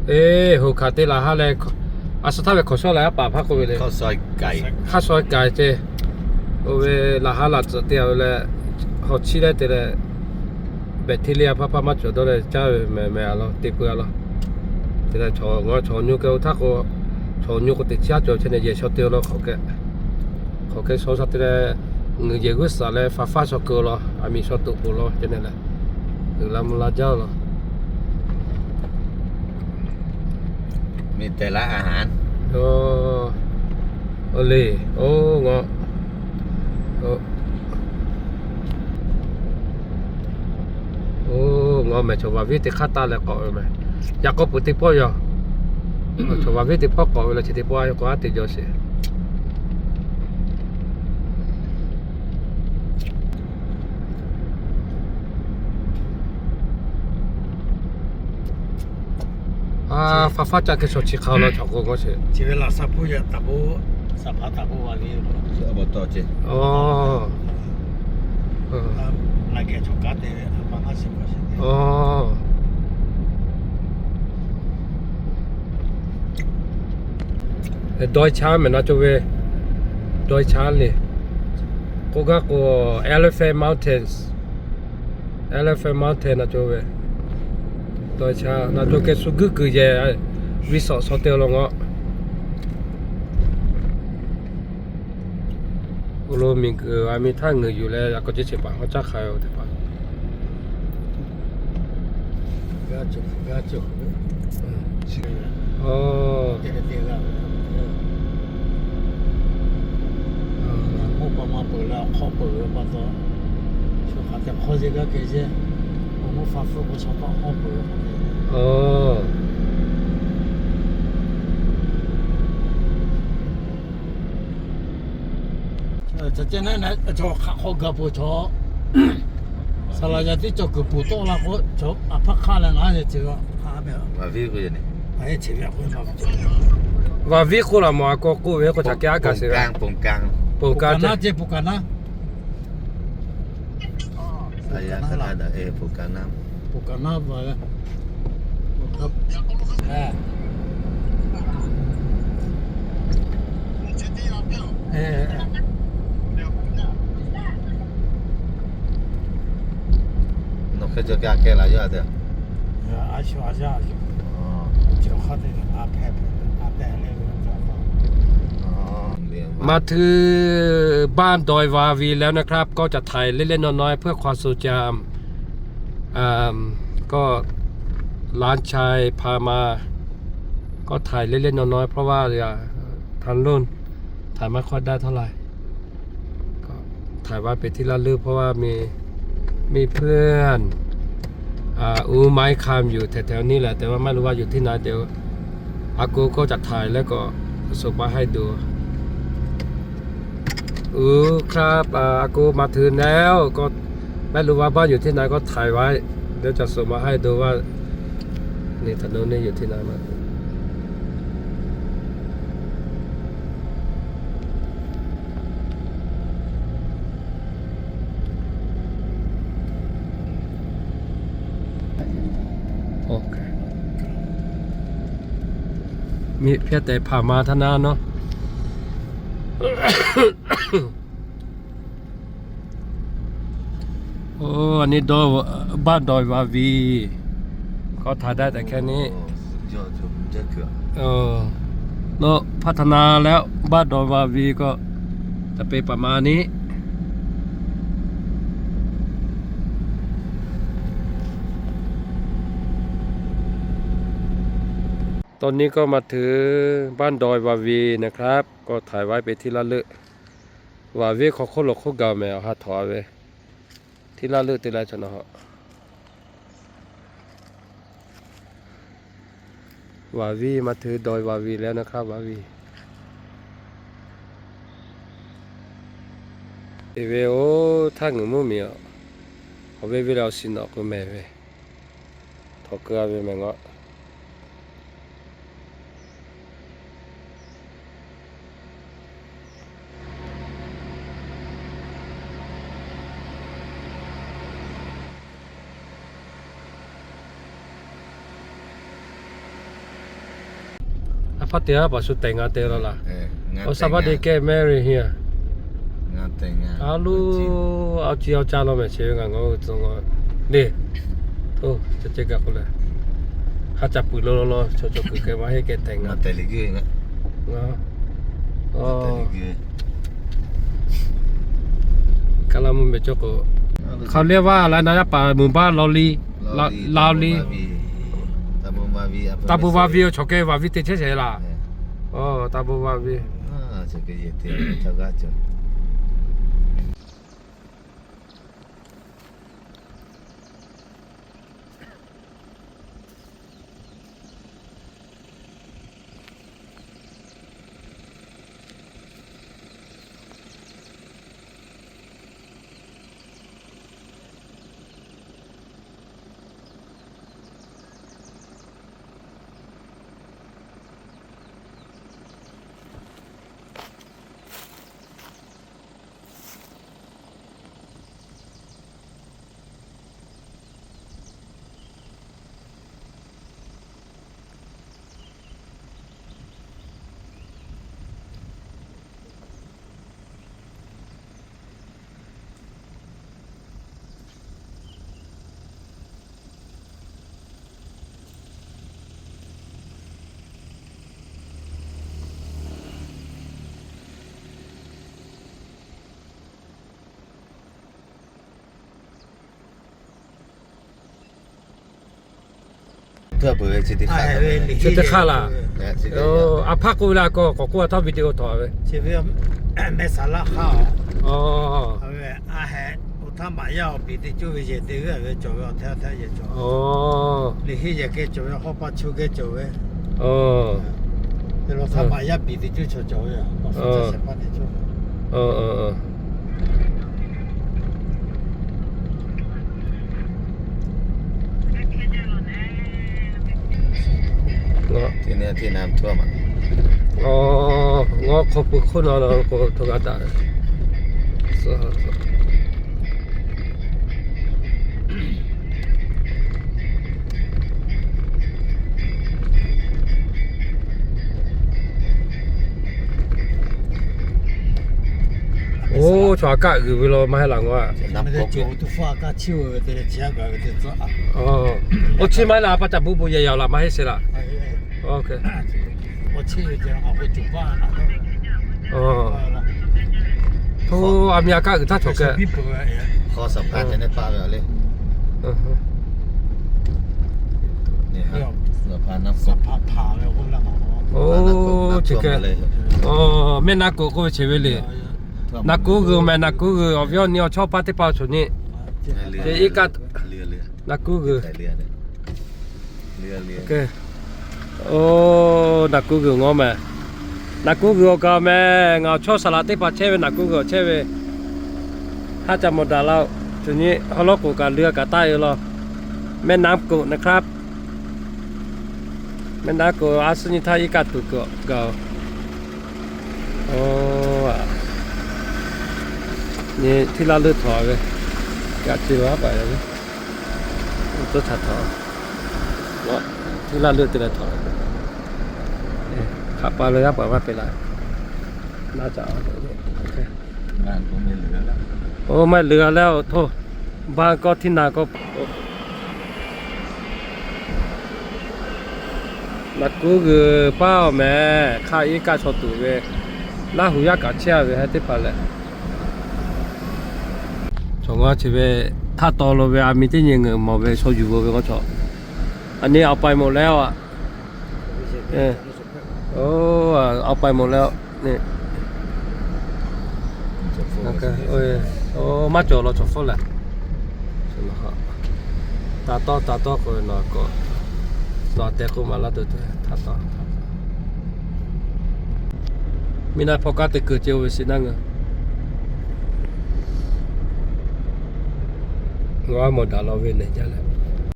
Eˬ, hoꞈ hkanˍ te laˬ ha leh, a shu htaˇ ve hkawˍ shawˉ leh a paˍ hpaˇ k'oˆ ve le. Hk'aˇ suh k'ai ceh, oˇ ve laˬ ha laˬ tcuhꞈ te ve leh, hawˬ chiˇ leh te leh, bacteria hpaˇ hpaˇ maˇ cawˬ dawˇ leh caˇ ve mehˍ mehˍ a law te peuˬ a law. Te leh chaw nyo keh oˇ htaˇ k'o, chaw nyo k'o teꞈ chiˉ a cawˬ chehˇ neh yehˬ shaw te law hk'awꞈ keh, hk'awꞈ keh shaw sha te leh, ngeuˍ yehˬ g'uˇ suhˍ leh faˍ faˇ shaw keu law, aˬ miˍ shaw toꞈ peuˬ law ceh neh leh, uiˍ la mvuh la jaˇ law. Miˬ tehˬ laˇ a haˍ. Oˇ le, oˇ ngaw, oˇ ngaw mehˬ chaw vaˬ viˉ teˇ hk'aˇ taˇ leh k'awꞈ ve mehˬ. Yaꞈ k'aw peuˬ teˇ pawˆ yoˬ. Chaw vaˬ viˉ teˇ pawˆ k'awꞈ ve leh chi teˇ pawˆ a k'o a te jaw sheˍ. A, faˍ faˇ caˇ keh shaw chi hk'a law chaw k'o k'o sheˍ. Chi ve laˬ saˍ puˇ yaꞈ taˍ bo, saˍ hpaˍ taˍ bo vaˬ ve. Dawˇ chaˇ mehˬ na cawˬ ve, dawˇ chaˇ le. K'oˆ gaˇ k'o Elephant Mountains, Elephant Mountain na cawˬ ve, dawˇ chaˇ na cawˬ keh shu guiˇ kuiˬ yehˬ resort shaw te law ngaw. Oˇ lo miˬ guiˬ a miˬ htaˇ ngeuˍ yuˬ leh a k'aw ceˇ cheꞈ paˍ hawˉ caˇ hk'a yoˬ teˇ hpaˍ. Hk'aˬ hk'aw gaˬ peuˬ chaw, saˍ laˍ yaꞈ tiˉ cawˬ kuiˬ poˬ tawˆ la k'o, a hpaˇ hk'aˆ leh ngaˬ ve vaˬ viˉ k'oˆ laˬ mawˬ a k'aw k'oˆ ve k'o htaꞈ kehˉ a gaˬ sheˍ ve. Poˬ kaˍ naˉ ceh, poˬ kaˍ naˉ.มาถึงบ้านดอยวาวีแล้วนะครับ ก็จะถ่ายเล็กๆน้อยๆเพื่อความทรงจำ ก็หลานชายพามา ก็ถ่ายเล็กๆน้อยๆ เพราะว่าทางโน้นถ่ายไม่ค่อยได้เท่าไหร่ ก็ถ่ายไว้เป็นที่ระลึก เพราะว่ามี มีเพื่อน อ่า อู้ไม้คำอยู่แถวๆนี้แหละ แต่ว่าไม่รู้ว่าอยู่ที่ไหน เดี๋ยวอากูก็จะถ่ายแล้วก็ส่งมาให้ดู อือ ครับ อ่า อากูมาถึงแล้ว ก็ไม่รู้ว่าบ้านอยู่ที่ไหน ก็ถ่ายไว้ เดี๋ยวจะส่งมาให้ดูว่า นี่ ถนนนี่อยู่ที่ไหนมา โอเค มีเพียงแต่ผ่านมาเท่านั้นเนาะ โอ้ อันนี้ดอย บ้านดอยวาวี ก็ถ่ายได้แต่แค่นี้ เออ แล้วพัฒนาแล้ว บ้านดอยวาวีก็จะเป็นประมาณนี้ ตอนนี้ก็มาถึงบ้านดอยวาวีนะครับ ก็ถ่ายไว้เป็นที่ระลึก Vaˬ viˉ hk'aw hk'oˆ lo hk'oˆ gaˬ mehˍ, awˬ ha htawnˍ ve ที่ระลึก te la chaw na hawꞈ. Vaˬ viˉ มาถึงดอยวาวีแล้วนะครับ Vaˬ viˉ. Te ve oˇ htaˇ ngeuˍ mvuhˇ miˬ aw, awˬ ve ve leh awˬ shiˍ nawꞈ k'o mehˍ ve, htawnˍ keu a ve mehˍ ngaw. Hk'aw te a paˍ shu tehˬ ngaˬ te la laˬ. Awˬ saˍ baˆ de kehˬ mehˇ ve heˆ a. A loˬ, awˬ ci awˬ caˇ law mehˍ che ve ngaˬ ngaˬ tcuh ngaˬ le. Oˇ, ceh ceh gaˬ k'o leh, ha ca puiˍ lo lo law chaw cawˬ kuiˬ kehˬ maˇ heˆ kehˬ tehˬ ngaˬ. Kaˍ laˇ mvuhˇ meh cawˬ k'o, hk'aˬ liˇ vaˇ la na yaˇ paˍ mvuhˇ baˆ law liˇ, law liˇ. Taˇ bon vaˇ viˇ awˬ chaw kehˬ vaˇ viˇ te chehˇ chehˇ laˬ. Taˇ bon vaˇ viˇ. Chi teˇ hk'aˇ laˬ. A hpaˇ k'oˆ ve la k'o, k'awꞈ k'oˆ a htawˇ video htawꞈ ve. Mehˆ saˍ laˇ hk'aˇ. A heh, oˇ htaˇ maꞈ yaˇ awˬ piˍ te coˇ ve yehˬ te ve cawˬ ve awˬ htaˇ htaˇ yehˬ cawˬ. Liꞈ henˇ yehˬ geh cawˬ ve, hawˉ paˇ chu geh cawˬ ve. Oˇ htaˇ maꞈ yaˇ piˍ te coˇ chaw cawˬ ve. Ngaˬ hk'aw pui hk'oˆ na la k'o hto g'a daꞈ. Oˇ, chaw a kaˆ g'uiˬ ve la maˇ heˆ laˬ ngaˬ a. Oˇ, chi maˇ heˆ laˬ, a pa caˍ bon bon yehˬ yaˬ laˬ maˇ heˆ sheˍ laˬ. Hto, a mi a kaˆ g'uiˬ htaˇ chaw kehˬ. Oˇ, chi kehˬ. Mehˆ naˆ koꞈ k'oˆ ve che ve le. Naˍ kuˉ g'uiˬ mehˍ, naˍ kuˉ g'uiˬ awˬ viˉ awˬ nyi awˬ chawˇ paˇ teˇ hpaˍ chaw nyi. Iˉ kaˆ, naˍ kuˉ g'uiˬ. Oˇ, naˍ kuˉ g'uiˬ ngawˬ mehˍ. Naˍ kuˉ g'uiˬ awˬ kaˍ mehˍ, ngaˬ awˬ chawˇ saˍ laꞈ teˇ hpaˍ chehˇ ve naˍ kuˉ g'uiˬ awˬ chehˇ ve. Haˉ ca mawˬ daꞈ la-oˬ, cuˬ nyi haw lawˉ k'oˍ kaꞈ leuˬ kaꞈ taˆ-e law. Mehˆ naˆ koꞈ naˍ hk'aˇ. Mehˆ naˆ koꞈ a suhˉ nyi htaˇ iˉ kaˆ tuˬ kuiˬ gaˬ-oˬ. Nyi hteˇ laˇ leuˆ htawꞈ ve, kaꞈ ce laˇ paˍ ve, tcuhˉ htaꞈ htawꞈ, hteˇ laˇ leuˆ te leh htawꞈ, hk'aˬ pa leh g'aˇ paˍ maˇ peꞈ laˇ. Oˇ, maˇ heˆ leuˬ a leh-oˬ, hto, baˆ kawˇ hteˇ naˬ kawˇ. Naˍ kuˉ g'uiˬ paˇ awˬ mehˍ, hk'aˇ iˉ kaˆ chaw tuˬ ve, Laˇ huˍ yaˇ kaꞈ chehˇ a ve heh teˇ hpaˍ lehˬ. Chaw ngaˬ chi ve htaˇ taw lo ve a mi teˇ nyi ngeuꞈ mawˬ ve chaw yuˬ ve k'o chaw, a nyi awˬ paiˍ mawˬ leh-oˬ. Awˬ paiˍ mawˬ leh-oˬ. Maˇ cawˬ law chaw hpfuhˇ lehˬ. Taˍ tawˇ taˍ tawˇ k'o, nawˬ k'o, nawˬ tehꞈ k'oˆ maˍ laˇ tuˬ te htaˇ tawˇ. Miˇ naˆ hpawˇ kaꞈ te kuˬ ce oˇ ve shiˍ naˆ ngaˬ. Ngaˬ a mawˬ daꞈ law ve nehˬ jaˇ leh.